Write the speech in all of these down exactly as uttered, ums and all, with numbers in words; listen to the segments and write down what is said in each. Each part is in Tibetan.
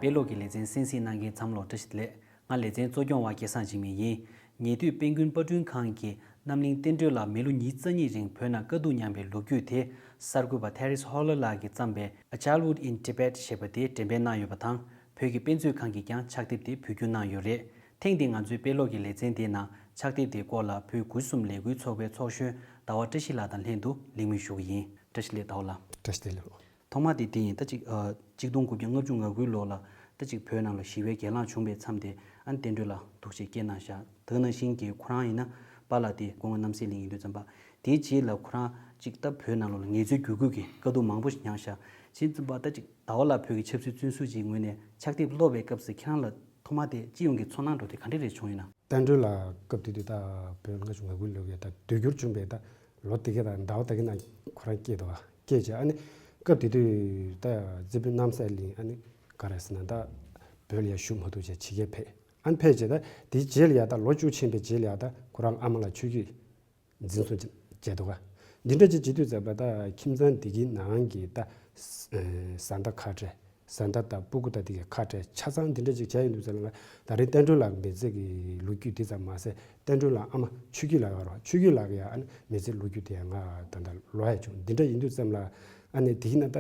དཔེ་ཀློག་གི་ལེ་ཚན་གསན་གཟིགས་གནང་མཁན་ཚང་མ་ལ་བཀྲ་ཤིས་བདེ་ལེགས། ང་ལེ་ཚན་གཙོ་སྐྱོང་བ་སྐལ་བཟང་འཇིགས་མེད་ཡིན། ཉེ་དུས་དཔལ་མགོན་དཔར་སྐྲུན་ཁང་གིས་རྣམ་གླིང་བསྟན་སྒྲོན་ལགས་མི་ལོ་ཉི་ཤུ་རྩ་གཉིས་རིང་བོད་ནང་དཀའ་སྡུག་མྱངས་པའི་ལོ་རྒྱུས་དེ་གསར་འགོད་པ་Therese Holler ལགས་ཀྱིས་བརྩམས་པའི་A Childhood in Tibet ཞེས་པ་དེ་འགྲེམས་སྤེལ་གནང་ཡོད་པ་དང་། བོད་ཀྱི་དཔེ་མཛོད་ཁང་གིས་ཀྱང་ཕྱག་དེབ་དེ་འབུལ་སྐྱོར་གནང་ཡོད་རེད། ཐེངས་འདིའི་ང་ཚོའི་དཔེ་ཀློག་གི་ལེ་ཚན་དེའི་ནང་ཕྱག་དེབ་དེའི་སྐོར་ལ་བོད་དགུ་གསུམ་ལས་འགུལ་ཚོགས་པའི་ཚོགས་གཞོན་ཟླ་བ་བཀྲ་ཤིས་ལགས་དང་ལྷན་དུ་གླེང་མོལ་ཞུ་གི་ཡིན། བཀྲ་ཤིས་བདེ་ལེགས་ཟླ་བ་ལགས། བཀྲ་ཤིས་བདེ་ལེགས། ཐོག་མ་དེ་དེ་ཡིན། ད་ཅིག་ཨ། གཅིག་སྟོང་དགུ་བརྒྱ་ལྔ་བཅུ་ང་དགུའི་ལོ་ལ་ད་ཅིག་བོད་ནང་ལ་ཞི་བའི་གྱེན་ལངས་བྱུང་བའི་མཚམས་དེ་ཨ་ནི་བསྟན་སྒྲོན་ལགས་འདུག་སེ་སྐྱེས་གནང་ཤག་དེ་ནང་བཞིན་གྱི་ཁོ་རང་ཡིན་ན་པཱ་ལགས་དེ་སྐུ་ངོ་རྣམ་སྲས་གླིང་ཡིན་དུས་ཙམ་པ། དེའི་རྗེས་ལ་ཁོ་རང་ཅིག་ད་བོད་ནང་ལོགས་ལ་ངལ་རྩོལ་བརྒྱུད་སྐུལ་གྱི་དཀའ་སྡུག་མང་པོ་ཞིག་མྱངས་ཤག་བྱས་ཙམ་པ་ད་ཅིག་ཟླ་བ་ལགས་བོད་ཀྱི་ཆབ་སྲིད་བཙོན་ཟུར་ཅིག་ངོས་ནས་ཕྱག་དེབ་ཀློག་པའི་སྐབས་སུ་ཁྱེད་རང་ལ་ཐོག་མ་དེ་སྤྱི་ཡོངས་ཀྱི་ཚོར་སྣང་འདྲ་བོ་དེ་ག་འདྲ་རེ་བྱུང་ཡོད་ན། བསྟན་སྒྲོན་ལགས་སྐབས་དེ་དུས་ད་བོད་ལྔ་བཅུ་ང་དགུའི་ལོ་གི་ད་དུས་འགྱུར་བྱུང་བའི་ད་ལོ་དེ་ག་ད་ཟླ་བ་དེ་ག་ནང་ཁོ་རང་སྐྱེས་འདུག་སྐྱེས་བྱས་ཨ་ནི་སྐབས་དེ་དུས་ད་རྩེ་ཕུན་རྣམ་སྲས་གླིང་ཨ་ནི་ག་རེ་ཟེར་ན་ད་བོད་ལ་ཡ་བཞུགས་མ་ཐུབ་བྱས་ཕྱི་རྒྱལ་ཕེབས། ཨ་ནི་ཕེབས་བྱས་ད་དེའི་རྗེས་ལ་ཡ་ད་ལོ་བཅུ་ཕྱིན་པའི་རྗེས་ལ་ཡ་ད་ཁོ་རང་ཨ་མ་ལགས་ཆོས་བརྒྱུད་འཛིན་བཟུང་བྱས་འདུག་ག་འདི་འདྲ་ཅིག་བྱེད་དུས་ཙམ་པ་ད་ཁྱིམ་ཚང་འདི་གི་ནང་གི་ད་བཟའ་ཟླ་ཁ་བྲལ། བཟའ་ཟླ་དང་སྤུ་གུ་དང་དེ་གའི་ཁ་བྲལ་ཆ་ཚང་འདི་འདྲ་ཅིག་བྱས་ཡོང་དུས་ཙམ་ལ་ད་རེས་བསྟན་སྒྲོན་ལགས་མི་ཚེ་གི་ལོ་རྒྱུས་འདི་ཙམ་མ་ཟད་བསྟན་སྒྲོན་ལགས་ཨ་མ་ཆོས་བརྒྱུད་ལགས་ཡོད་རེད་བ། ཆོས་བརྒྱུད་ལགས་ཀྱི་ཡང་ཨ་ནི་མི་ཚེ་ལོ་རྒྱུས་དེ་ཡང་ང་ད་ལྟ་ལོ་ཡ་བྱུང་འདི་འདྲ་ཡིན་དུས་ཙམ་ལ་ཨ་ནི་དེ་གི་ནང་ད་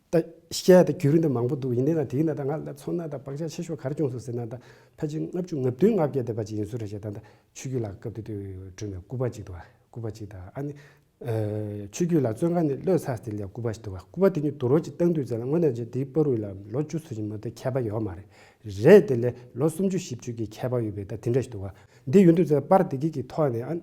ད་བཤད་ཡ་ད་བརྒྱུད་རིམ་དེ་མང་པོ་འདུག་ཡིན་ནའི་ད་དེ་གི་ནང་ད་ང་ལ་ཚོར་སྣང་ད་བག་ཆགས་ཆེ་ཤོས་ག་རེ་བྱུང་སོང་ཟེར་ན་ད་ཕལ་ཆེར་ལྔ་བཅུ་ང་བདུན་ང་བརྒྱད་དེ་བ་ཅིག་ཡིན་ས་རེད་ཤག་ད་ད་ཆོས་བརྒྱུད་ལགས་སྐབས་དེ་དུས་བསྐྲུན་པའི་སྐུ་པར་ཅིག་འདུག་བ། སྐུ་པར་ཅིག་དང་ཨ་ནི། ཆོས་བརྒྱུད་ལ་བཙོན་ཁང་ནས་གློད་ཚར་དེ་ལ་སྐུ་པར་ཞིག་འདུག་ག་སྐུ་པར་དེ་ཉིད་དུ་རོ་ཅིག་བཏང་དུས་ཙམ་ལ་དངོས་གནས་ཀྱི་དེའི་བར་དུ་ལ་ལོ་བཅུ་ཙམ་ཞིག་མ་གཏོགས་ཁྱད་པར་ཡོད་མ་རེད། རེད་དེ་ལས་ལོ་སུམ་ཅུ་བཞི་བཅུ་གི་ཁྱད་པར་ཡོད་པའི་ད་དེ་འདྲ་ཞིག་འདུག་ག་འདི་ཡོང་དུས་ཙམ་པར་དེ་གི་གི་ཐོག་ནས་ཨ།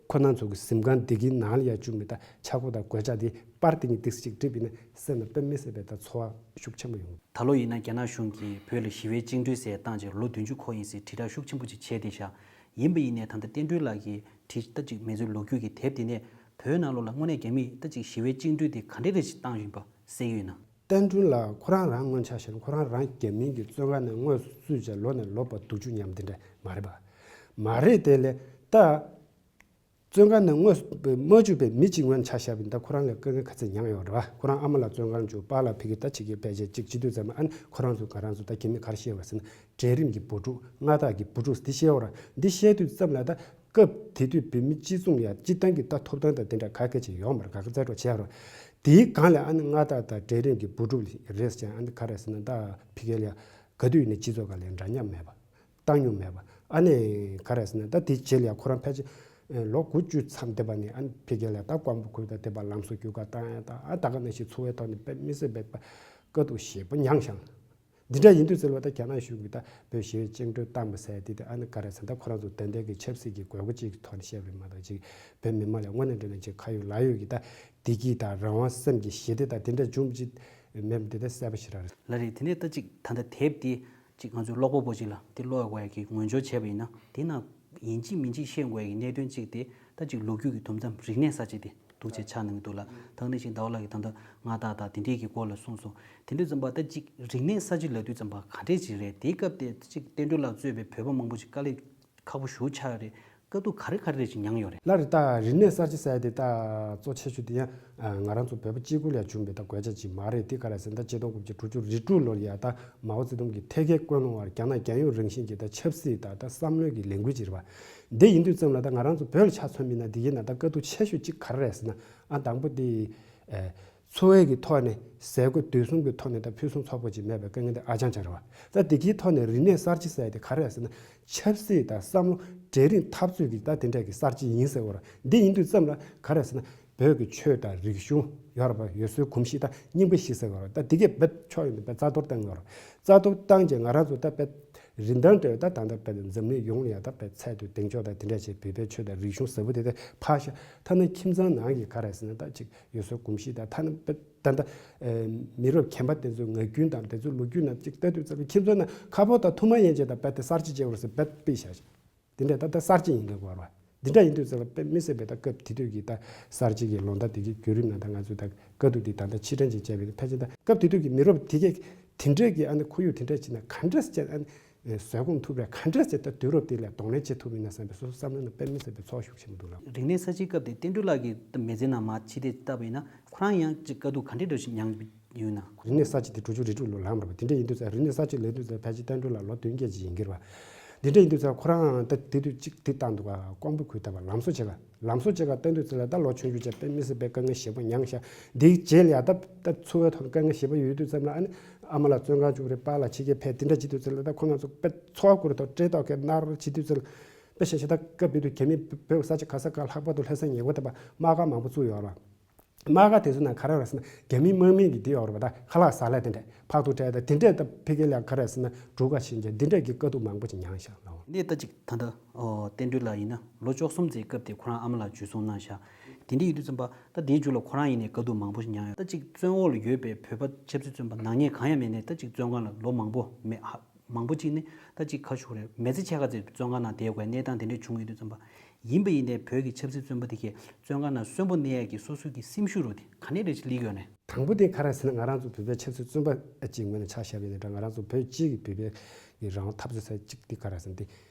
ཁོ་རང་ཚོ་གི་གཟིམ་ཁང་དེ་གི་ནང་ལ་ཡ་བཅུག་མི་ད་ཆག་སྒོ་དང་གོད་ཆག་དེ་པར་དེ་ཉིད་ཏིག་ཙམ་ཅིག་བསྒྲིགས་པ་ཡིན་ན་སེམས་ལ་དཔེ་མི་སྲིད་པའི་ད་ཚོར་བ་ཤུགས་ཆེན་པོ་ཡོང་། ད་ལོ་ཡིན་ན་རྒྱ་ནག་གཞུང་གིས་བོད་ལ་ཞི་བའི་བཅིངས་འགྲོལ་ཟེར་བཏང་རྗེས་ལོ་བདུན་ཅུ་འཁོར་ཡིན་ཟེར་དྲིལ་བསྒྲགས་ཤུགས་ཆེན་པོ་ཅིག་བྱས་བསྡད་ཤག་ཡིན་པ་ཡིན་ནའི་ད་ལྟ་བསྟན་སྒྲོན་ལགས་ཀྱིས་བྲིས་ད་ཅིག་མི་ཚེའི་ལོ་རྒྱུས་ཀྱི་དེབ་དེ་ནས་བོད་ནང་ལོགས་ལ་དངོས་གནས་རྒྱ་མིས་ད་ཅིག་ཞི་བའི་བཅིངས་འགྲོལ་དེ་ག་འདྲ་རེ་ཞིག་བཏང་ཡིན་པ་གསལ་ཡོད་ན། བསྟན་སྒྲོན་ལགས་ཁོ་རང་རང་སྔོན་ཆད་བཤད་ན་ཁོ་རང་རང་རྒྱ་མིའི་གི་བཙོན་ཁང་ནས་དངོས་སུ་བཙུད་བྱས་ལོ་ནས་ལོ་བར་སྡུག་སྦྱོང་མྱངས་དེ་འདྲ་མ་རེད་པ། མ་རེད་དེ་ལས་ད། བཙོན་ཁང་ནས་དངོས་སུ་མ་བཅུག་པའི་མི་གཅིག་སྔོན་ཆད་བཤད་པ་ཡིན་ད་ཁོ་རང་ལ་དཀའ་ངལ་ག་ཚད་མྱངས་ཡོད་རེད་པ། ཁོ་རང་ཨ་མ་ལགས་བཙོན་ཁང་བཅུག་པཱ་ལགས་ཕ་གི་ད་ཕྱི་རྒྱལ་ཕེབས་བྱས་གཅིག་བྱེད་དུས་ཙམ་ཨ་ནི་ཁོ་རང་ཚོ་ང་རང་ཚོ་ད་རྒྱ་མི་ག་རེ་བཤད་པ་ཟེར་ན་གྲལ་རིམ་གྱི་བུ་ཕྲུག་མངའ་བདག་གི་བུ་ཕྲུག་འདི་བཤད་ཡོད་རེད། འདི་བཤད་དུས་ཙམ་ལ་ད་སྐབས་དེ་དུས་བོད་མི་སྤྱི་ཚོགས་ལ་ཡ་སྤྱི་བཏང་གི་ད་ཐོབ་ཐང་དང་དེ་འདྲ་ག་གེ་ཅིག་ཡོད་མ་རེད། དགའ་དགའ་ཚལ་སྒྲོག་བྱས་ཡོད་རེད། དེའི་སྒང་ལ་ཨ་ནི་མངའ་བདག་དང་གྲལ་རིམ་གྱི་བུ་ཕྲུག་རེད་ཟེར་ཨ་ནི་ག་རེ་ཟེར་ན་ད་ཕ་གི་ལ་ཡ་ག་དུས་ཡིན་ན་སྤྱི་ཚོགས་སྒང་ལ་འདྲ་མཉམ་མེད་པ། བཏང་མྱོང་མེད་པ། ཨ་ནི་ག་རེ་ཟེར་ན་ད་དེ་རྗེས་ལ་ཡ་ཁོ་རང་ཕལ་ཆེར་ལོ་དགུ་བཅུ་མཚམས་བསྡད་པ་ནས་ཨ་ནི་ཕ་གི་ལ་ད་དབང་པོ་ཁུར་དང་བསྡད་པ་ལམ་སང་རྒྱུགས་ཁ་བཏང་ཡ་ད་ཨ་ད་ག་ནང་བཞིན་འཚོ་བའི་ཐོག་ནས་དཔེ་མི་སྲིད་པའི་དཀའ་སྡུག་ཞེ་པོ་མྱངས་ཤག་འདི་འདྲ་ཡིན་དུས་ཟེར་བ་ད་རྒྱ་ནག་གཞུང་གིས་ད་བོད་ཞི་བའི་བཅིངས་འགྲོལ་བཏང་པ་ཟེར་དེ་དེ་ཨ་ནི་ག་རེ་ཟེར་ད་ཁོ་རང་ཚོ་ཏན་ཏན་གྱི་ཆབ་སྲིད་ཀྱི་དགོས་མཁོ་ཅིག་གི་ཐོག་ནས་བཤད་པ་མ་གཏོགས་ཅིག་བོད་མི་མང་ལ་དངོས་གནས་དྲང་གནས་ཅིག་ཁ་ཡོད་ལག་ཡོད་ཀྱི་ད་བདེ་སྐྱིད་དང་རང་དབང་སེམས་ཀྱི་ཞི་བདེ་དང་དེ་འདྲ་བྱུང་ཅིག་མེད་པ་དེ་ད་གསལ་པོ་ཞེ་དྲག་རེད། ལགས་རེད། དེ་ནས་ད་ཅིག་ད་ལྟ་དེབ་དེ་ཅིག་ང་ཚོའི་ཀློག་པ་པོ་ཅིག་ལ་དེ་ཀློག་དགོས་ཡ་གི་ངོས་སྦྱོར་བྱས་པ་ཡིན་ན་དེ་ན་ཡིན་གཅིག་མིན་གཅིག་ཤེས་དགོས་ཡ་གི་གནད་དོན་གཅིག་དེ་ད་ཅིག་ལོ་རྒྱུས་ཀྱི་དུམ་མཚམས་རིག་གནས་གསར་བརྗེ་དེ་འདུག་ཅེས་ཆགས་གནང་གི་འདུག་ལ། ད་ག་ནང་བཞིན་ཟླ་བ་ལགས་ཀྱིས་ད་ལྟ་མངའ་བདག་དང་དེ་འདྲས་ཀྱི་སྐོར་ལ་གསུངས་སོང་། དེ་འདྲ་ཙམ་པ་ད་ཅིག་རིག་གནས་གསར་བརྗེ་ལབ་དུས་ཙམ་པ་ག་འདྲས་ཅིག་རེད། དེའི་སྐབས་དེ་ཅིག་བསྟན་སྒྲོན་ལགས་གཙོས་པའི་བོད་པ་མང་པོ་ཅིག་དཀའ་ལས་ཁག་པོ་ཞེ་པོ་ཆགས་ཡོད་རེད། དཀའ་སྡུག་ག་རེ་ག་རེ་ཅིག་མྱངས་ཡོད་རེད། ལགས་རེད། ད་རིག་གནས་གསར་བརྗེ་ཟེར་ཡ་དེ་ད་གཙོ་ཆེ་ཤོས་དེ་ཡང་ང་རང་ཚོ་བོད་པ་གཅིག་པུ་ལ་བྱུང་བའི་ད་དགོས་ཆ་ཅིག་མ་རེད། དེ་ག་རེ་ཟེར་ན་ད་ཆིག་སྟོང་དགུ་བརྒྱ་དྲུག་ཅུ་རེ་དྲུག་ལོར་ཡ་ད་མའོ་ཙེ་ཏུང་གིས་ཐད་ཀའི་ཀུན་སློང་བར་རྒྱ་ནག་རྒྱལ་ཡོངས་རང་བཞིན་གྱི་ད་ཆབ་སྲིད་དང་ད་བསམ་བློའི་གི་ལས་འགུལ་ཅིག་རེད་པ། འདི་ཡིན་དུས་ཙམ་ལ་ད་ང་རང་ཚོ་བོད་ལ་ཆ་མཚོན་པ་ཡིན་ན་འདི་གའི་ནང་ད་དཀའ་སྡུག་ཆེ་ཤོས་གཅིག་ག་རེ་རེད་ཟེར་ན་ཨ་དང་པོ་དེ། འཚོ་བའི་གི་ཐོག་ནས་ཟས་གོས་སྡོད་གསུམ་གྱི་ཐོག་ནས་ད་ཕུན་སུམ་ཚོགས་པོ་ཅིག་མེད་པའི་དཀའ་ངལ་དེ་ཨ་ཅང་ཅང་རེད་པ། ད་དེ་གའི་ཐོག་ནས་རིག་གནས་གསར་བརྗེ་ཟེར་ཡ་དེ་ག་རེ་རེད་ཟེར་ན་ཆབ་སྲིད་དང་བསམ་བློ་གྲལ་རིམ་འཐབ་རྩོད་ཀྱི་ད་དེ་འདྲ་གི་གསར་བརྗེ་ཡིན་ཟེར་བ་རེད། འདི་ཡིན་དུས་ཙམ་ལ་ག་རེ་ཟེར་ན་བོད་ཀྱི་ཆོས་དང་རིག་གཞུང་ཡོད་རེད་པ། ཡུལ་སྲོལ་གོམས་གཤིས་དང་རྙིང་པ་བཞི་ཟེར་བ་རེད། ད་དེ་གའི་རྦད་ཆོས་ཡོད་ནས་རྦད་རྩ་གཏོར་བཏང་ཡོད་རེད། རྩ་གཏོར་བཏང་རྗེས་ང་རང་ཚོ་ད་རྦད་རིན་ཐང་ལྟོས་ད་ད་ལྟ་རྦད་འཛམ་གླིང་ཡོངས་ལ་ཡ་ད་རྦད་ཚད་མཐོའི་གདེང་འཇོག་དང་དེ་འདྲ་བྱས་བོད་པའི་ཆོས་དང་རིག་གཞུང་ཟབ་པོ་དེ་ད་ཕར་བཞག་ཐ་ན་ཁྱིམ་ཚང་ནང་གི་ག་རེ་ཟེར་ན་ད་ཅིག་ཡུལ་སྲོལ་གོམས་གཤིས་དང་ཐ་ན་རྦད་ད་ལྟ་མི་རབས་རྒན་པ་དེ་ཚོའི་ངག་རྒྱུན་དང་དེ་ཚོའི་ལོ་རྒྱུས་ནང་ཅིག་ལྟ་དུས་ཙམ་པ་ཁྱིམ་ཚང་ནང་ཁ་ཕོར་དང་ཐུར་མ་ཡན་ཆད་དང་རྦད་དེ་གསར་བརྗེ་བྱས་པ་རེད་ཟེར་རྦད་དཔེ་བཞག་ཅིག་དེ་འདྲ་ད་ལྟ་གསར་བརྗེ་ཡིན་དགོས་པ་རེད། འདི་འདྲ་ཡིན་དུས་ཙམ་ལ་དཔེ་མི་སྲིད་པའི་ད་སྐབས་དེ་དུས་ཀྱི་ད་གསར་བརྗེ་གི་ལོ་ཟླ་དེ་གི་བརྒྱུད་རིམ་ནང་ད་ང་ཚོས་ད་དཀའ་སྡུག་འདི་ད་ལྟ་ཕྱིར་དྲན་ཅིག་བྱས་པ་ཡིན་ན་ཕལ་ཆེར་ད་སྐབས་དེ་དུས་ཀྱི་མི་རབས་དེ་གས་དེ་འདྲས་ཀྱི་ཨ་ནི་ཁོར་ཡུག་དེ་འདྲས་ཅིག་ན་ག་འདྲས་ཅིག་ཨ་ནི་བཟོད་སྒོམ་ཐུབ་རེད། ག་འདྲས་ཅིག་ད་དུས་རབས་དེ་ལ་གདོང་ལེན་བྱེད་ཐུབ་ཡིན་ན་བསམ་པའི་སོ་སོ་བསམ་བློ་ནང་དཔེ་མི་སྲིད་པའི་ཚོར་ཤུགས་ཆེན་པོ་འདུག་ལགས། རིག་གནས་གསར་བརྗེའི་སྐབས་དེ་བསྟན་སྒྲོན་ལགས་ཀྱི་མི་ཚེ་ནང་མར་ཕྱི་བལྟས་བལྟས་པ་ཡིན་ན་ཁོ་རང་ཡང་ཅིག་དཀའ་སྡུག་ག་འདྲས་འདྲ་ཞིག་མྱངས་ ཡོད་ན། རིག་གནས་གསར་བརྗེ་དེ་དྲུག་ཅུ་རེ་དྲུག་ལོ་ལངས་པ་རེད་པ། དེ་འདྲ་ཡིན་དུས་ཙང་རིག་གནས་གསར་བརྗེ་ལས་དུས་ཙང་ཕལ་ཆེར་བསྟན་སྒྲོན་ལགས་ལོ་བདུན་བརྒྱད་ཅིག་ཡིན་གྱི་རེད་པ། དེ་འདྲ་ཡིན་དུས་ཙང་ཁོ་རང་ད་དེ་དུས་གཅིག་དེ་བཏང་འདུག་ག་ཀོང་པོ་ཁུལ་ད་བ་ལམ་བཟོ་བྱེད་ག་ལམ་བཟོ་བྱེད་ག་བཏང་དུས་ཙང་ལ་ད་ལོ་ཆུང་ཆུང་བྱས་དཔེ་མི་སྲིད་པའི་དཀའ་ངལ་ཞེ་པོ་མྱངས་ཤག་འདིའི་རྗེས་ལ་ཡ་ད་ད་འཚོ་བའི་ཐོག་དཀའ་ངལ་ཞེ་པོ་ཡོད་དུས་ཙམ་ལ་ཨ་ནི་ཨ་མ་ལགས་བཙོན་ཁང་བཅུག་རེད། པཱ་ལགས་ཕྱི་རྒྱལ་ཕེབས་དེ་འདྲ་བྱེད་དུས་ཙམ་ལ་ད་ཁོ་རང་ཚོ་དཔེ་འཚོ་བ་སྐོར་ཐོག་བཀྲེས་ལྟོགས་ཀྱི་མནར་བྱེད་དུས་ཙམ་ལ་དཔེ་བཤད་ཤེས་ད་སྐབས་དེ་དུས་རྒྱ་མི་བོད་ས་ཆ་ག་ས་ག་ལྷག་པར་དུ་ལྷ་ས་ཉེ་འཁོར་དེ་པ་དམག་སྒར་མང་པོ་བཙུགས་ཡོད་རེད་པ། དམག་སྒར་དེ་ཚོ་ནང་ག་རེ་རེད་ཟེར་ན་རྒྱ་མི་དམག་མི་གི་དེ་ཡོད་རེད་པ། ད་ཁ་ལག་ཟ་ལེ་དེ་འདྲས་ཕག་ཐུག་སྤྲད་ད་དེ་འདྲས་ད་ཕ་གི་ལ་ག་རེ་ཟེར་ན་སྒྲུག་ག་ཕྱིན་ཀྱང་དེ་འདྲས་ཀྱི་དཀའ་སྡུག་མང་པོ་ཅིག་མྱངས་ཤག་ལགས། ནས་ད་ཅིག་ད་ལྟ་ཨོ་བསྟན་སྒྲོན་ལགས་ཡིན་ན་ལོ་བཅུ་གསུམ་ཙམ་སྐབས་དེ་ཁོ་རང་ཨ་མ་ལགས་འཇུ་བཟུང་གནང་ཤག་དེ་འདྲས་ཡིན་དུས་ཙམ་པ་ད་དེའི་མཇུག་ལ་ཁོ་རང་ཡིན་ནའི་དཀའ་སྡུག་མང་པོ་ཞིག་མྱངས་ཡོད། ད་ཅིག་བཙོན་འོག་ལ་ཡོད་པའི་བོད་པ་ཆབ་སྲིད་བཙོན་པ་ནག་ཉེས་གང་ཡང་མེད་ནའི་ད་ཅིག་བཙོན་ཁང་ལ་ལོ་མང་པོ་མེད་ཧ་མང་པོ་ཅིག་ནི་ད་ཅིག་ཁ་ཤུགས་རེད་མི་ཚེ་ཕྱེད་ཀ་ཙམ་བཙོན་ཁང་ནང་བསྡད་དགོས་གནས་སྟངས་དེ་འདྲས་བྱུང་ཡོད་དུས་ཙམ་པ། ཡིན་པ་ཡིན་ནའི་བོད་ཀྱི་ཆབ་སྲིད་བཙོན་པ་དེ་གས་བཙོན་ཁང་ནང་གསོན་པོ་གནས་ཡག་གི་སོ་སོའི་གི་སེམས་ཤུགས་རུ་དེ་ག་ནས་རེ་ཞིག་སླེབས་ཡོད་ནས། དང་པོ་དེ་ག་རེ་ཟེར་ན་ང་རང་ཚོ་བོད་པའི་ཆབ་སྲིད་བཙོན་པ་ཅིག་ངོས་ནས་ཆ་བཞག་པ་ཡིན་ན་འདྲ། ང་རང་ཚོ་བོད་སྤྱི་གི་བོད་པའི་གི་རང་དབང་འཐབ་རྩོད་ས་ཅིག་དེ་ག་རེ་ཟེར་ན་དེ་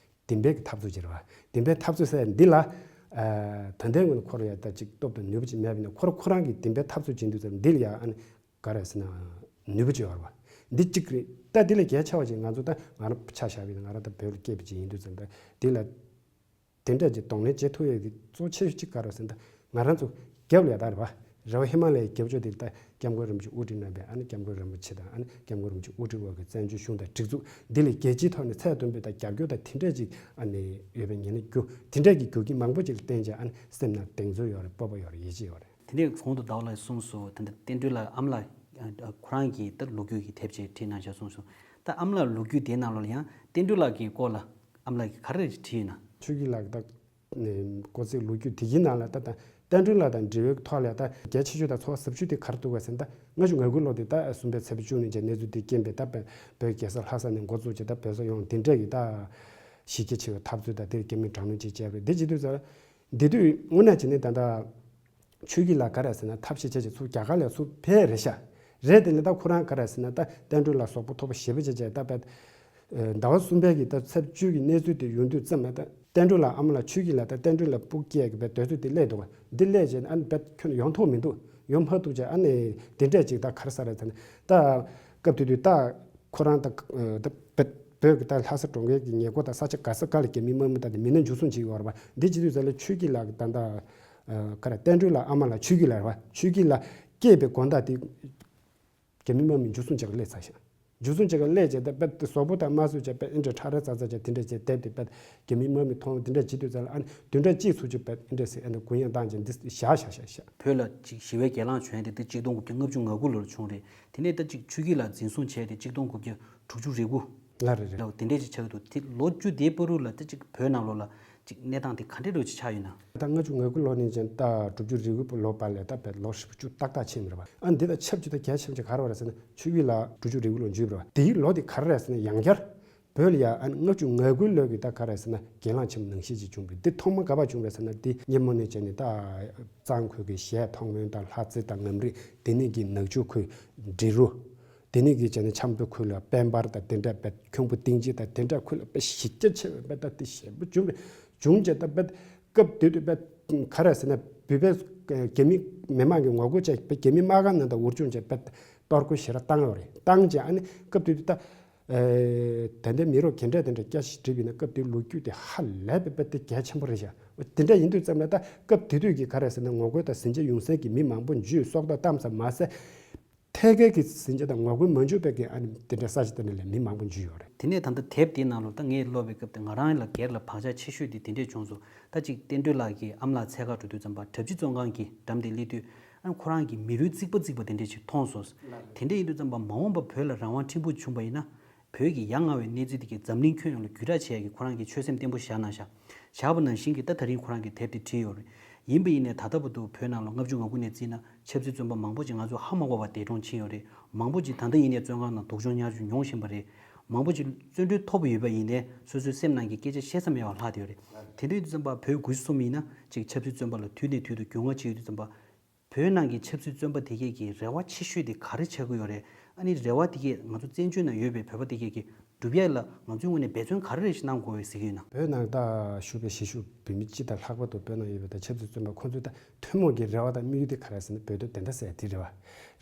བདེན་པའི་གི་འཐབ་རྩོད་ཅིག་རེད་པ། བདེན་པའི་འཐབ་རྩོད་ཟེར་འདི་ལ་ད་ལྟའི་ངོས་ནས་ཁོ་རང་ཡ་ད་ཅིག་སྟོབས་དང་ནུས་པ་ཅིག་མེད་པ་ཡིན་ན་ཁོ་རང་ཁོ་རང་གི་བདེན་པའི་འཐབ་རྩོད་བྱེད་འདུག་ཟེར་འདི་ལ་ཡ་ཨ་ནི་ག་རེ་ཟེར་ན་ནུས་པ་ཅིག་ཡོད་རེད་པ། འདི་གཅིག་རེད། ད་འདི་ལས་གལ་ཆེ་བ་ཅིག་ང་ཚོ་ད་ང་རང་ཆ་བཞག་པ་ཡིན་ན་ང་རང་ད་བོད་ལ་སྐྱེས་པ་ཅིག་ཡིན་དུས་ཙམ་ད་འདི་ལ་དེ་འདྲ་ཅིག་གདོང་ལེན་བྱེད་ཐུབ་ཡས་ཀྱི་གཙོ་ཆེ་ཤོས་ཅིག་ག་རེ་ཟེར་ན་ད་ང་རང་ཚོ་རྒྱབ་ལ་ཡ་ད་རེད་པ། རེ་བ་ཧི་མ་ལ་ཡའི་རྒྱབ་ཕྱོགས་དེ་ད་སྐྱབས་མགོན་རིན་པོ་ཆེ་དབུ་ཁྲིད་གནང་པའི་ཨ་ནི་སྐྱབས་མགོན་རིན་པོ་ཆེ་དང་ཨ་ནི་སྐྱབས་མགོན་རིན་པོ་ཆེ་དབུ་ཁྲིད་འོག་གི་བཙན་བྱོལ་གཞུང་དང་སྒྲིག་འཛུགས་འདི་ལས་རྒྱལ་སྤྱིའི་ཐོག་ནས་ཚད་མཐོན་པོའི་ད་རྒྱབ་སྐྱོར་དང་དེ་འདྲ་ཅིག་ཨ་ནི་ཡོད་པའི་ངེས་ལེགས་རྒྱུ་དེ་འདྲ་གི་རྒྱུ་རྐྱེན་མང་པོ་ཅིག་ལ་བརྟེན་བྱས་ཨ་ནི་སེམས་ནང་གདེང་ཚོད་ཡོད་རེད། སྤོབས་པ་ཡོད་རེད། ཡིད་ཆེས་ཡོད་རེད། དེ་ནས་གོང་དུ་ཟླ་བ་ལགས་གསུངས་སོང་། ད་ལྟ་བསྟན་སྒྲོན་ལགས་ཨ་མ་ལགས་ཁོ་རང་གིས་ད་ལོ་རྒྱུས་ཀྱི་དེབ་ཅིག་བྲིས་གནང་བཞག་གསུངས་སོང་། ད་ཨ་མ་ལགས་ལོ་རྒྱུས་དེའི་ནང་ལོགས་ལ་ཡང་བསྟན་སྒྲོན་ལགས་ཀྱི་སྐོར་ལ་ཨ་མ་ལགས་ཀྱིས་ག་རེ་བྲིས་ཡོད་ན། ཆོས་སྐྱིད་ལགས་ད་ནས་སྐོར་ཚིག་ལོ་རྒྱུས་དེ་གའི་ནང་ལ་ད་ད་བསྟན་སྒྲོན་ལགས་དང་འབྲེལ་བའི་ཐོག་ལ་ད་གལ་ཆེ་ཤོས་དང་ཚོར་བ་ཟབ་ཤོས་དེ་ག་རེ་འདུག་ག་ཟེར་ན་ད་ལྔ་བཅུ་ང་དགུ་ལོ་དེ་ད་གསུམ་པའི་ཚེས་པ་བཅུ་གཉིས་ཀྱི་གནས་ཚུལ་དེ་རྐྱེན་པས་ད་བོད་རྒྱལ་ས་ལྷ་ས་ནས་འགོ་བཙུགས་བྱས་ད་བོད་ས་ཡོངས་དེ་འདྲ་གི་ད་གཞི་རྒྱ་ཆེ་བའི་འཐབ་རྩོད་དང་དེར་རྒྱ་མི་དྲག་གནོན་ཅིག་བྱས་པ་རེད། དེ་བྱེད་དུས་ཙང་འདི་དུས་དངོས་གནས་བྱས་ནས་ད་ལྟ་ཆོས་སྐྱིད་ལགས་ག་རེ་ཟེར་ན་ཐབས་ཤེས་བྱས་བྱས་ཚུར་རྒྱ་གར་ལ་ཚུར་ཕེབས་རེད་ཤག་རེད་དེ་ལས་ད་ཁོ་རང་ག་རེ་ཟེར་ན་ད་བསྟན་སྒྲོན་ལགས་གཟུགས་པོ་མཐོ་པོ་ཞེ་པོ་བྱས་བྱས་ད་བས་ཟླ་བ་གསུམ་པའི་གི་ད་ཚེས་བཅུ་གི་གནས་ཚུལ་དེ་ཡོང་དུས་ཙམ་ལ་ད་བསྟན་སྒྲོན་ལགས་ཨ་མ་ལགས་ཆོས་སྐྱིད་ལགས་ད་བསྟན་སྒྲོན་ལགས་སྤུ་སྐྱེས་གི་བས་དུས་ཚོད་དེ་སླེབས་འདུག་ག་འདི་སླེབས་བྱས་ཨ་ནི་བས་ཁྱོད་ཡོང་ཐུབ་མི་འདུག་ཡོང་མ་ཐུབ་བྱས་ཨ་ནི་དེ་འདྲས་ཅིག་ད་ག་རེ་ཟེར་རེད་ཟེར་ན་ད་སྐབས་དེ་དུས་ད་ཁོ་རང་ད་ད་བོད་བོད་ཀྱི་ད་ལྷ་ས་གྲོང་ཁྱེར་གྱི་ཉེ་འཁོར་ད་ས་ཆ་ག་ས་ག་ལ་རྒྱ་མི་དམག་མི་ད་དེ་མི་སྣ་འཇུ་བཟུང་བྱེད་ཀྱི་ཡོད་རེད་པ། འདི་བྱེད་དུས་ཙམ་ལ་ཆོས་སྐྱིད་ལགས་ཀྱི་ད་ད་ག་རེ་བསྟན་སྒྲོན་ལགས་ཨ་མ་ལགས་ཆོས་སྐྱིད་ལགས་རེད་པ། ཆོས་སྐྱིད་ལགས་སྐྱེས་པའི་དགོང་དག་དེ་རྒྱ་མི་དམག་མི་འཇུ་བཟུང་བྱེད་ག་སླེབས་ཚར་ཤག་འཇུ་བཟུང་བྱེད་ག་སླེབས་བྱས་ད་དཔེ་དེ་གཟུགས་པོ་དང་དམར་གསོད་བྱས་དཔེ་ཨེ་འདྲ་ཁྲ་ར་ཙག་ཙག་བྱས་དེ་འདྲ་བྱས་བསྡད་དེ་དཔེ་རྒྱ་མི་དམག་མི་མཐོང་དེ་འདྲ་བྱེད་དུས་ཙམ་ལ་ཨ་ནི་བདུན་ཕྲག་གཅིག་ཚུར་ཅིག་དཔེ་ཨེ་འདྲ་ཟེར་ཨེ་འདྲ་གུ་ཡངས་བཏང་བྱས་འདི་བཞག་བཞག་བཞག་བཞག་བོད་ལ་ཅིག་ཞི་བའི་གྱེན་ལངས་བྱུང་ཡ་དེ་ད་གཅིག་སྟོང་དགུ་བརྒྱ་ལྔ་བཅུ་ང་དགུ་ལོར་བྱུང་རེད། དེ་ནས་ད་ཅིག་ཆོས་སྐྱིད་ལགས་འཛིན་བཟུང་བྱས་ཏེ་གཅིག་སྟོང་དགུ་བརྒྱ་དྲུག་ཅུ་རེ་དགུ་ལ་རེད་རེད། ལ་དེ་འདྲས་ཅིག་ཆགས་ཀྱི་འདུག་དེ་ལོ་བཅུ་དེའི་བར་དུ་ལ་ད་ཅིག་བོད་ནང་ལོགས་ལ་ཅིག་གནས་སྟངས་དེ་ག་འདྲས་རོ་ཅིག་ཆགས་ཡོད་ན། ད་ལྔ་བཅུ་ང་དགུ་ལོ་ནས་ཅན་ད་དྲུག་ཅུ་རེ་དགུ་ལོ་བར་ལ་ད་བོད་ལོ་ཧྲིལ་པོ་བཅུ་ཏག་ཏག་ཕྱིན་པ་རེད་པ། ཨ་འདི་ད་ཆབས་ཅིག་ད་གལ་ཆེན་པོ་ཅིག་ག་རེ་བ་རེད་ཟེར་ན་ཆོས་སྐྱིད་ལགས་དྲུག་ཅུ་རེ་དགུ་ལོ་འཇུས་པ་རེད་པ། དེའི་ལོ་དེ་ག་རེ་རེད་ཟེར་ན་ཡང་བསྐྱར་བོད་ལ་ཡ་ཨ་ནི་ལྔ་བཅུ་ང་དགུ་ལོ་གི་ད་ག་རེ་ཟེར་ན་གྱེན་ལངས་ཆེན་པོ་ནང་བཞིན་ཅིག་བྱུང་བ་རེད། འདི་ཐོག་མ་ག་པར་བྱུང་རེད་ཟེར་ན་འདི་སྔོན་མ་ནས་བྱས་ནས་ད་གཙང་ཁུལ་གྱི་གཞས་མཐོང་སྨོན་དང་ལྷ་རྩེ་དང་ངམ་རིང་དེ་ནས་ཀྱི་ནག་ཆུ་ཁུལ་འབྲི་རུ་དེ་ནས་ཀྱི་བྱས་ནས་ཆབ་མདོ་ཁུལ་ལ་དཔལ་འབར་དང་དེ་འདྲ་བས་ཁྱུང་པོ་སྟེང་གཅིག་དང་དེ་འདྲ་ཁུལ་ལ་བས་གཞི་རྒྱ་ཆེ་བའི་བས་ད་དེ་ཞེ་པོ་བྱུང་བས་བྱུང་བྱས་ད་བས་སྐབས་དེ་དུས་བས་ག་རེ་ཟེར་ན་བོད་པའི་རྒྱ་མི་མི་མང་གི་ངོ་རྒོལ་བྱས་བས་རྒྱ་མི་དམག་སྒར་ནང་དུ་འུར་ཅུང་བྱས་བས་གཏོར་རྒོལ་ཞེ་དྲག་བཏང་ཡོད་རེད། བཏང་བྱས་ཨ་ནི་སྐབས་དེ་དུས་ད། ཨེ། ད་ལྟའི་མི་རབས་ག་འདྲ་དེ་འདྲ་སྐྱ་ཞིག་བྲིས་པ་ཡིན་ན་སྐབས་དེའི་ལོ་རྒྱུས་དེ་ཧ་ལས་པའི་དཔེ་དེ་གལ་ཆེན་པོ་རེད་ཤག་དེ་འདྲ་ཡིན་དུས་ཙམ་ལ་ད་སྐབས་དེ་དུས་ཀྱི་ག་རེ་ཟེར་ན་ངོ་རྒོལ་དང་ཟིང་ཆ་ཡོང་སའི་གི་མི་མང་པོ་འཇུས་སྲོག་ཐོག་བཏང་ཙམ་མ་ཟད། ཐད་ཀའི་གི་ཟིང་ཆ་དང་ངོ་རྒོལ་མ་འཇུས་པའི་གི་ཨ་ནི་དེ་འདྲ་ས་ཆ་དེ་འདྲ་ལ་མི་མང་པོ་འཇུས་ཡོད་རེད། དེ་ནས་ད་ལྟ་དེབ་དེའི་ནང་ལོགས་ད་ངས་ཀློག་པའི་སྐབས་དེ་ང་རང་ལ་སྒེར་ལ་བག་ཆགས་ཆེ་ཤོས་དེ་དེ་འདྲས་བྱུང་སོང་། ད་ཅིག་བསྟན་སྒྲོན་ལགས་ཀྱིས་ཨ་མ་ལགས་འཚོལ་ག་འགྲོ་དུས་ཙམ་པ་གྲྭ་བཞི་བཙོན་ཁང་གི་འགྲམ་དེ་སླེབས་དུས་ཨ་ནི་ཁོ་རང་གི་མི་རུས་གཙིགས་པ་གཙིགས་པ་དེ་འདྲས་ཅིག་མཐོང་སོང་། དེ་འདྲས་ཡིན་དུས་ཙམ་པ་མ་འོངས་པ་བོད་ལ་རང་དབང་ཕྲན་བུ་བྱུང་བ་ཡིན་ན། བོད་ཀྱི་ཡ་ང་བའི་གནས་ཚུལ་དེ་གའི་འཛམ་གླིང་ཁྱོན་ཡོངས་ལ་བརྒྱུད་བསྒྲགས་བྱེད་ཡག་གི་ཁོ་རང་གི་ཆོད་སེམས་བརྟན་པོ་བཞག་གནང་ཤག་བཞག་པ་ནང་བཞིན་གྱི་ད་ད་རིང་ཁོ་རང་གི་དེབ་དེ་བྲིས་ཡོད་རེད། ཡིན་པ་ཡིན་ནའི་ད་ལྟ་བར་དུ་བོད་ནང་ལ་ལྔ་བཅུ་ང་དགུ་ནས་བརྩིས་ན་ཆབ་སྲིད་བཙོན་པ་མང་པོ་ཅིག་ང་ཚོ་ཧ་མ་གོ་བར་འདས་གྲོངས་ཕྱིན་ཡོད་རེད། མང་པོ་ཅིག་ད་ལྟ་ཡིན་ནའི་བཙོན་ཁང་ནང་སྡུག་སྦྱོང་ཉར་ཞུ་མྱོང་བཞིན་པ་རེད། མང་པོ་ཅིག་བཙོན་གྲོལ་ཐོབ་པ་ཡོད་པ་ཡིན་ནའི་སོ་སོའི་སེམས་ནང་གི་སྐད་ཆ་བཤད་ས་མེད་པར་ལྷག་བསྡད་ཡོད་རེད། དེ་འདྲ་ཡིན་དུས་ཙམ་པ་བོད་དགུ་བཅུ་གསུམ་ཡིན་ན་ཅིག་ཆབ་སྲིད་བཙོན་པ་ལ་དུས་ནས་དུས་དུ་རྒྱུས་མངའ་བྱེད་ཡོད་དུས་ཙམ་པ། བོད་ནང་གི་ཆབ་སྲིད་བཙོན་པ་དེ་གས་ཀྱི་རེ་བ་ཆེ་ཤོས་དེ་ག་རེ་ཆགས་ཀྱི་ཡོད་རེད། ཨ་ནི་རེ་བ་དེ་གས་ང་ཚོ་བཙན་བྱོལ་ནང་ཡོད་པའི་བོད་པ་དེ་གས་ཀྱི་ སྒྲུབ་ཡས་ལ་ང་ཚོའི་ངོས་ནས་འབད་བརྩོན་ག་རེ་རེ་ཞིག་གནང་དགོས་ཡོད་ཟེར་གྱི་ཡོད་ན། བོད་ནང་ད་བཞུགས་པའི་གཞིས་བཞུགས་བོད་མི་སྤྱི་དང་ལྷག་པར་དུ་བོད་ནང་ཡོད་པའི་ད་ཆབ་སྲིད་བཙོན་པ་ཁོང་ཚོའི་ད་ཐུན་མོང་གི་རེ་བ་དང་དམིགས་ཡུལ་དེ་ག་རེ་ཟེར་ན་བོད་དོན་བདེན་མཐའ་གསལ་དེ་རེད་བ།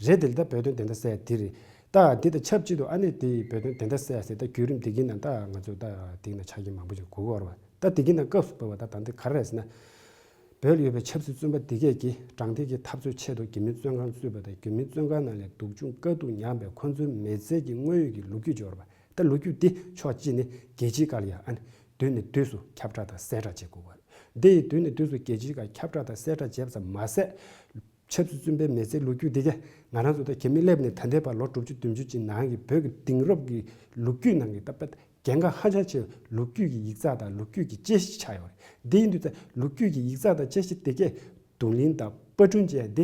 རེད་དེ་ལ་ད་བོད་དོན་བདེན་མཐའ་གསལ་དེ་རེད། ད་འདི་དང་ཆབས་ཅིག་ཏུ་ཨ་ནི་དེ་བོད་དོན་བདེན་མཐའ་གསལ་ཟེར་ད་བརྒྱུད་རིམ་འདི་གི་ནང་ད་ང་ཚོ་ད་འདི་ནང་ཆ་རྐྱེན་མང་པོ་ཅིག་དགོས་ཀྱི་ཡོད་རེད་བ། ད་འདི་གི་ནང་སྐབས་སུ་བབས་པ་ད་ད་འདི་ག་རེ་རེད་ཟེར་ན། བོད་ལ་ཡོད་པའི་ཆབ་སྲིད་བཙོན་པ་འདི་གས་ཀྱིས་དྲང་བདེན་གྱི་འཐབ་རྩོད་ཆེད་དུ་རྒྱ་མིའི་བཙོན་ཁང་བཙུགས་པ་དང་རྒྱ་མིའི་བཙོན་ཁང་ནང་ལས་སྡུག་སྦྱོང་དཀའ་སྡུག་མྱངས་པའི་ཁོང་ཚོའི་མི་ཚེ་གི་དངོས་ཡོད་ཀྱི་ལོ་རྒྱུས་འབྱོར་བ། ད་ལོ་རྒྱུས་འདི་ཕྱོགས་གཅིག་ནས་རྒྱལ་སྤྱིའི་སྒང་ལ་ཡང་ཨ་ནི་དུས་ནས་དུས་སུ་ཁྱབ་བསྒྲགས་དང་གསལ་བསྒྲགས་བྱེད་དགོས་པ་རེད། འདི་ཡི་དུས་ནས་དུས་སུ་རྒྱལ་སྤྱིའི་སྒང་ཁྱབ་བསྒྲགས་དང་གསལ་བསྒྲགས་བྱས་པ་ཙམ་མ་ཟད། ཆབ་སྲིད་བཙོན་པའི་མི་ཚེའི་ལོ་རྒྱུས་འདི་གས་ང་རང་ཚོ་ད་རྒྱ་མི་སླེབས་ནས་ད་ལྟའི་བར་ལོ་དྲུག་ཅུ་བདུན་ཅུ་ཅིག་ནང་གི་བོད་ཀྱི་དེང་རབས་ཀྱི་ལོ་རྒྱུས་ནང་གི་ད་དཔེ་གལ་འགངས་ཧ་ཅང་ཆེ་བའི་ལོ་རྒྱུས་ཀྱི་ཡིག་ཚགས་དང་ལོ་རྒྱུས་ཀྱི་དཔྱད་གཞི་ཆགས་ཡོད་རེད། འདི་ཡིན་དུས་ད་ལོ་རྒྱུས་ཀྱི་ཡིག་ཚགས་དང་དཔྱད་གཞི་དེ་གས་གདོང་ལེན་དང་པར་སྐྲུན་བྱས་འདི་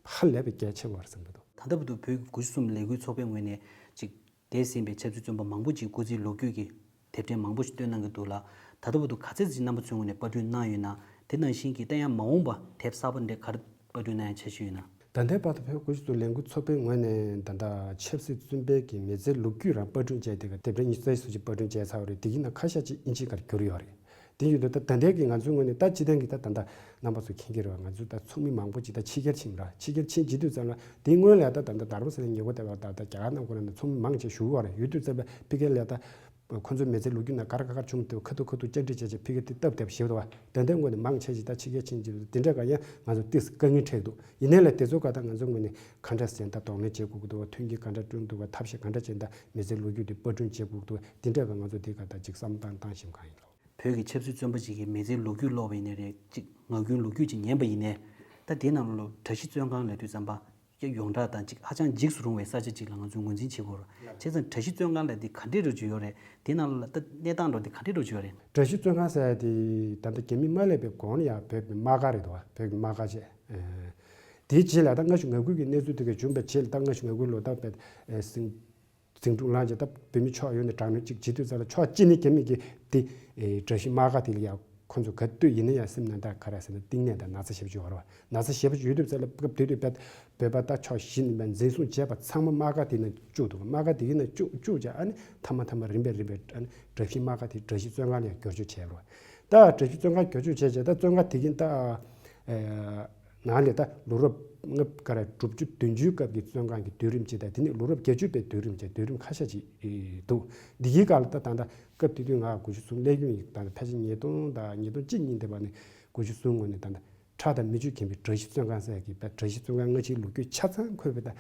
ཧ་ལས་པའི་གལ་ཆེ་བ་རེད་བསམ་གྱི་འདུག་ད་ལྟ་བར་དུ་བོད་ཀྱི་དགུ་བཅུ་གསུམ་ལས་འགུལ་ཚོགས་པའི་ངོས་ནས་ཅིག་འདས་ཟིན་པའི་ཆབ་སྲིད་བཙོན་པ་མང་པོ་ཅིག་སྐུ་ཚེའི་ལོ་རྒྱུས་ཀྱི་དེབ་ཕྲེང་མང་པོ་ཞིག་བཏོན་གནང་གི་འདུག་ལ། ད་ལྟ་བར་དུ་ག་ཚད་ཅིག་རྣམ་པ་ཚོའི་ངོས་ནས་པར་སྐྲུན་གནང་ཡོད་ན། དེ་ནང་བཞིན་གྱི་ད་ཡང་མ་འོངས་པ་དེབ་གསར་པ་འདྲ་ག་རེ་པར་སྐྲུན་གནང་ཡ་འཆར་གཞི་ཡོད་ན། ད་ལྟའི་བར་དུ་བོད་དགུ་བཅུ་གསུམ་ལས་འགུལ་ཚོགས་པའི་ངོས་ནས་ད་ལྟ་ཆབ་སྲིད་བཙོན་པའི་གི་མི་ཚེའི་ལོ་རྒྱུས་རང་པར་སྐྲུན་བྱས་ཏེ་དེབ་ཕྲེང་ཉི་ཤུ་རྩ་བཞི་ཙམ་ཅིག་པར་སྐྲུན་བྱས་ཚར་བ་རེད། དེ་གི་ནང་ཁ་ཤས་ཅིག་དབྱིན་ཇིའི་སྒང་བསྒྱུར་ཡོད་རེད། དེ་ཡིན་དུས་ད་ད་ལྟའི་གི་ང་ཚོའི་ངོས་ནས་ད་སྤྱི་བཏང་གི་ད་ད་ལྟ་རྣམ་པ་ཚོ་མཁྱེན་གྱི་རེད་བ། ང་ཚོ་ད་ཚོགས་མི་མང་པོ་ཅིག་ད་ཕྱི་རྒྱལ་ཕྱིན་ར། ཕྱི་རྒྱལ་ཕྱིན་བྱེད་དུས་ཙམ་ལ་དེའི་སྔོན་ལ་ད་ད་ལྟ་རྡ་རམ་ས་ལའི་ཉེ་འཁོར་དེ་བ་ད་ད་རྒྱ་གར་ནང་ཁོ་རང་ནས་ཚོགས་མི་མང་ཆེ་བཞུགས་ཡོད་རེད། ཡོད་དུས་ཙམ་པ་ཕ་གིར་ལ་ད་ཁོ་ཚོའི་མི་ཚེའི་ལོ་རྒྱུས་ནང་ག་རེ་ག་རེ་བྱུང་འདུག་ཁ་ཐུག་ཁ་ཐུག་བཅར་འདྲི་བྱས་བྱས་ཕ་གིར་དེ་སྟབས་བདེ་པོ་ཞེ་པོ་འདུག་བ། དེ་འདྲའི་ངོས་ནས་མང་ཆེ་ཞིག་ད་ཕྱི་རྒྱལ་ཕྱིན་བྱེད་དུས་དེ་འདྲ་ག་ཡང་ང་ཚོ་ཏོག་ཙམ་དཀའ་ངལ་འཕྲད་འདུག་ཡིན་ནའི་ལས་དེ་ཚོ་ག་ད་ང་ཚོའི་ངོས་ནས་ག་འདྲ་ཟེར་ད་གདོང་ལེན་བྱེད་དགོས་ཀྱི་འདུག་བ། མཐུན་རྐྱེན་ག་འདྲ་བསྐྲུན་འདུག་བ། ཐབས་ཤེས་ག་འདྲ་བྱས་ད་མི་ཚེའི་ལོ་རྒྱུས་དེ་པར་སྐྲུན་བྱེད་དགོས་ཀྱི་འདུག་བ། དེ་འདྲ་ག་ང་ཚོ་དེ་ག་ད་ཅིག་བསམ་བློ་བཏང་བཏང་བཞིན་གང་ཡིན་ལགས། བོད་ཀྱི་ཆབ་སྲིད་བཙོན་པ་ཅིག་གི་མི་ཚེའི་ལོ་རྒྱུས་ཀློག་པ་ཡིན་ནའི་རེད། ཅིག་ངག་རྒྱུན་ལོ་རྒྱུས་ཅིག་ཉན་པ་ཡིན་ནའི། ད་དེའི་ནང་ལོགས་གྲྭ་བཞི་བཙོན་ཁང་ལབ་དུས་ཙམ་པ་ཡ་ཡོངས་གྲགས་དང་ཅིག་ཧ་ཅང་འཇིགས་སུ་རུང་བའི་ས་ཆ་ཅིག་ལ་ང་ཚོས་ངོས་འཛིན་བྱེད་དགོས་རེད། བྱས་ཙང་གྲྭ་བཞི་བཙོན་ཁང་ལབ་དེ་ག་འདྲའི་འདྲ་ཅིག་ཡོད་རེད། དེའི་ནང་ལ་ད་གནས་སྟངས་འདྲ་དེ་ག་འདྲའི་འདྲ་ཅིག་ཡོད་རེད། གྲྭ་བཞི་བཙོན་ཁང་ཟེར་ཡ་དེ་ད་ལྟ་རྒྱ་མི་མ་སླེབས་པའི་གོང་ལ་ཡ་བོད་ཀྱི་དམག་སྒར་རེད་འདུག་བ། བོད་ཀྱི་དམག་སྒར་བྱས། དེའི་རྗེས་ལ་ད་ལྔ་བཅུ་ང་དགུ་གི་གནས་ཚུལ་དེ་ག་བྱུང་བའི་རྗེས་ལ་ད་ལྔ་བཅུ་ང་དགུ་ལོ་ད་བོད་ཟིང་འཛིང་འཁྲུག་ལངས་རྗེས་ད་བོད་མི་ཕྱོགས་ཡོངས་ནས་དྲག་གནོན་ཅིག་བྱེད་དུས་ཙམ་ལ་ཕྱོགས་གཅིག་ནས་རྒྱ་མི་གིས་དེ་གྲྭ་བཞི་དམག་སྒར་དེ་ལ་ཡ་ཁོ་ཚོ་ག་དུས་ཡིན་ན་ཡང་སེམས་ནང་ད་ག་རེ་ཟེར་ན་གཏིང་ནས་ད་ན་ཚ་ཞེ་པོ་ཅིག་ཡོད་རེད་བ། ན་ཚ་ཞེ་པོ་ཅིག་ཡོད་དུས་ཙམ་ལ་སྐབས་དེ་དུས་བོད་བོད་པ་ད་ཕྱོགས་བཞི་ནས་འཛིན་བཟུང་བྱས་པ་ཚང་མ་དམག་སྒར་དེ་ནང་བཅུག་འདུག་དམག་སྒར་དེ་གི་ནང་བཅུག་བཅུག་བྱས་ཨ་ནི་མཐའ་མ་མཐའ་མ་རིམ་པས་རིམ་པས་ཨ་ནི་གྲྭ་བཞི་དམག་སྒར་དེ་གྲྭ་བཞི་བཙོན་ཁང་ལ་ཡ་བསྒྱུར་བཅོས་བྱས་རེད་བ། ད་གྲྭ་བཞི་བཙོན་ཁང་བསྒྱུར་བཅོས་བྱས་བྱས་ད་བཙོན་ཁང་དེ་གི་ད་ནང་ལས་ད་ལོ་རབས་ལྔ་བཅུ་ག་རེ་དྲུག་ཅུ་བདུན་ཅུའི་སྐབས་ཀྱི་བཙོན་ཁང་གི་དུས་རིམ་ཅིག་དང་དེ་ནས་ལོ་རབས་བརྒྱད་ཅུ་པའི་དུས་རིམ་ཅིག་དུས་རིམ་ཁ་ཤས་ཅིག་འདུག་འདི་གའི་སྐབས་ལ་ད་ད་ལྟ་སྐབས་དེ་དུས་ང་དགུ་བཅུ་གསུམ་སླེབས་ཡོང་ཡིན། ད་ཕལ་ཆེར་ཉིས་སྟོང་དང་ཉིས་སྟོང་གཅིག་གཉིས་དེ་བར་ནས་དགུ་བཅུ་གསུམ་ངོས་ནས་ད་ལྟ་ཁྲག་དང་མིག་ཆུ་འཁྱིལ་བའི་གྲྭ་བཞི་བཙོན་ཁང་ཟེར་གྱི་བ། གྲྭ་བཞི་བཙོན་ཁང་སྔ་ཕྱིའི་ལོ་རྒྱུས་ཆ་ཚང་འཁོད་པའི་ད་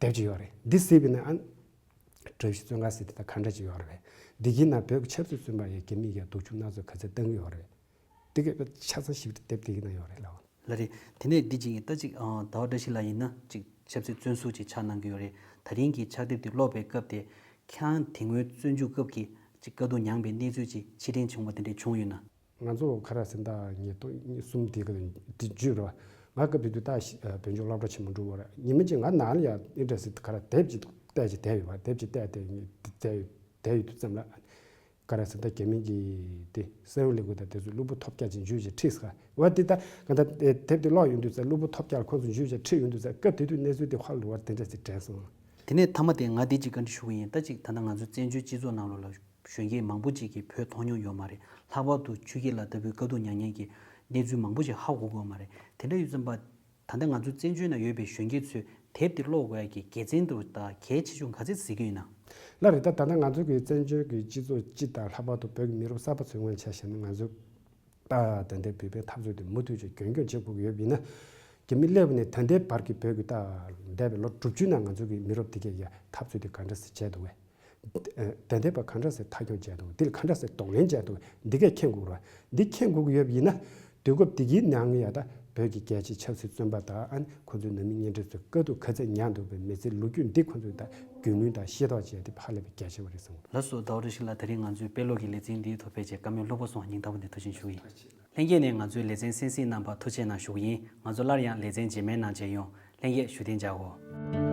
དེབ་ཅིག་ཡོད་རེད། འདི་གཟིགས་པ་ཡིན་ན་ཨ་གྲྭ་བཞི་བཙོན་ཁང་ཟེར་དེ་ད་ག་འདྲ་ཅིག་ཡོད་རེད་པས། འདི་གའི་ནང་བོད་ཀྱི་ཆབ་སྲིད་བཙོན་པ་ཡི་རྒྱ་མི་ཡ་སྡུག་སྦྱོང་སྣ་ཚོགས་ག་ཚད་བཏང་གི་ཡོད་རེད། དེ་ག་ཆ་ཚང་ཞིབ་ཏུ་དེབ་དེ་གི་ནང་ཡོད་རེད་ལགས། ལགས་རེད། དེ་ནས་འདི་ཅིག་ཡིན་ད་ཅིག་ཨ་ཟླ་བ་བཀྲ་ཤིས་ལགས་ཡིན་ན་ཅིག་ཆབ་སྲིད་བཙོན་ཟུར་ཅིག་ཆགས་གནང་གི་ཡོད་རེད། ད་རིང་གི་ཕྱག་དེབ་དེ་ཀློག་པའི་སྐབས་དེ་ཁྱེད་རང་དེ་སྔོན་བཙོན་འཇུག་སྐབས་ཀྱི་ཅིག་དཀའ་སྡུག་མྱངས་པའི་གནས་ཚུལ་ཅིག་ཕྱིར་དྲན་བྱུང་བ་དེ་འདྲ་བྱུང་ཡོད་ན། ང་ཚོ་ག་རེ་ཟེར་ད་ཉིས་སྟོང་གསུམ་དེ་ག་དེ་བརྗོད་རེད་བ། ང་སྐབས་དེ་དུས་ད་བོད་ལྗོངས་སློབ་གྲྭ་ཆེན་མོ་འགྲོ་བ་རེད། ཉི་མ་གཅིག་ང་ནང་ལ་ཡ་ཨེ་འདྲ་ཟེར་ག་རེ་དེབ་ཅིག་བལྟས་ཅིག་བསྡད་ཡོད་བ། དེབ་ཅིག་བལྟས་ཏེ་བསྡད་ཡོད་བསྡད་ཡོད་དུས་ཙམ་ལ། ག་རེ་ཟེར་ད་རྒྱ་མི་གི་དེ་གསལ་བོ་ལས་ཁུངས་དང་དེ་ཚོ་གློ་བུར་ཐོལ་རྒྱག་ཅིག་འཇུས་བྱས་ཁྲིད་ཟེར་བ་དེ་ད་ག་ད་དེབ་དེ་ཀློག་ཡོང་དུས་ཙམ་གློ་བུར་ཐོལ་རྒྱག་ལ་ཁོང་ཚོ་འཇུས་བྱས་ཁྲིད་ཡོང་དུས་ཙམ་སྐབས་དེ་དུས་གནས་ཚུལ་དེ་ཧ་ལུ་བར་དེ་འདྲ་ཞིག་དྲན་སོང་། དེ་ནས་མཐའ་མ་དེ་ང་དེ་ཅིག་བཀའ་འདྲི་ཞུ་གི་ཡིན། ད་ཅིག་ད་ལྟ་ང་ཚོ་བཙན་བྱོལ་སྤྱི་ཚོགས་ནང་ལོགས་ལ་གཞོན་སྐྱེས་མང་པོ་ཅིག་གིས་བོད་མཐོང་མྱོང་ཡོད་མ་རེད། ལྷག་པར་དུ་ཆོས་སྐྱིད་ལགས་ལྟ་བུའི་དཀའ་སྡུག་མྱངས་མཁན་གྱི་གནས་ཚུལ་མང་པོ་ཞིག་ཧ་གོ་གི་ཡོད་མ་རེད། དེ་འདྲ་ཡོད་ཙམ་པ། ད་ལྟ་ང་ཚོ་བཙན་བྱོལ་ནང་ཡོད་པའི་གཞོན་སྐྱེས་ཚོས་དེབ་དེ་ཀློག་དགོས་ཡ་གི་དགེ་མཚན་དུ་དང་གལ་ཆེ་ཆུང་ག་ཚད་གཟིགས་ཀྱི་ཡོད་ན། ལགས་རེད། ད་ད་ལྟ་ང་ཚོ་གི་བཙན་བྱོལ་གྱི་སྤྱི་ཚོགས་སྤྱི་དང་ལྷག་པར་དུ་བོད་ཀྱི་མི་རབས་གསར་པ་ཚོའི་ངོས་ནས་ཆ་བཞག་ན་ང་ཚོ་ད་ད་ལྟའི་བོད་པའི་འཐབ་རྩོད་དེ་མུ་མཐུད་ཅིག་རྒྱུན་སྐྱོང་བྱེད་དགོས་ཀྱི་ཡོད་པ་ཡིན་ན། རྒྱ་མི་སླེབས་ནས་ད་ལྟའི་བར་གྱི་བོད་ཀྱི་ད་འདས་པའི་ལོ་དྲུག་ཅུའི་ནང་ང་ཚོ་གི་མི་རབས་དེ་གས་ཀྱི་འཐབ་རྩོད་དེ་ག་འདྲ་སེ་བྱས་འདུག་གས། ད་ལྟའི་བར་ག་འདྲ་སེ་མཐའ་འཁྱོངས་བྱས་འདུག་འདི་ལ་ག་འདྲ་སེ་གདོང་ལེན་བྱས་འདུག་འདི་གས་མཁྱེན་དགོས་རེད། འདི་མཁྱེན་དགོས་ཀྱི་ཡོད་པ་ཡིན་ན། དུས་སྐབས་འདི་གའི་ནང་ཡ་ད་བོད་ཀྱི་རྒྱལ་གཅེས་ཆབ་སྲིད་བཙོན་པ་དང་ཨ་ནི་ཁོང་ཚོའི་ནང་མི་གཉེན་སྒྲིག་ཚོས་དཀའ་སྡུག་ག་ཚད་མྱངས་འདུག་པའི་མི་ཚེའི་ལོ་རྒྱུས་འདི་ཁོང་ཚོས་ད་རྒྱུས་ལོན་དང་ཤེས་རྟོགས་བྱས་ཏེ་ཧ་ལས་པའི་གལ་ཆེ་བ་རེད་བསམ་གྱི་འདུག་ལགས་སོ། ཟླ་བ་བཀྲ་ཤིས་ལགས། དེ་རིང་ང་ཚོའི་དཔེ་ཀློག་གི་ལེ་ཚན་འདིའི་ཐོག་ཕེབས་བྱས་བཀའ་མོལ་ལྷུག་པོ་གསུངས་པར་སྙིང་ཐག་པ་ནས་ཐུགས་རྗེ་ཆེ་ཞུ་གི་ཡིན། ལྷན་རྒྱས་ནས་ང་ཚོའི་ལེ་ཚན་གསན་གཟིགས་གནང་བར་ཐུགས་རྗེ་གནང་ཞུ་གི་ཡིན། ང་ཚོ་སླར་ཡང་ལེ་ཚན་རྗེས་མའི་ནང་མཇལ་ཡོང་། ལྷན་རྒྱས་བཞུགས་གདན་འཇགས་སྒོ།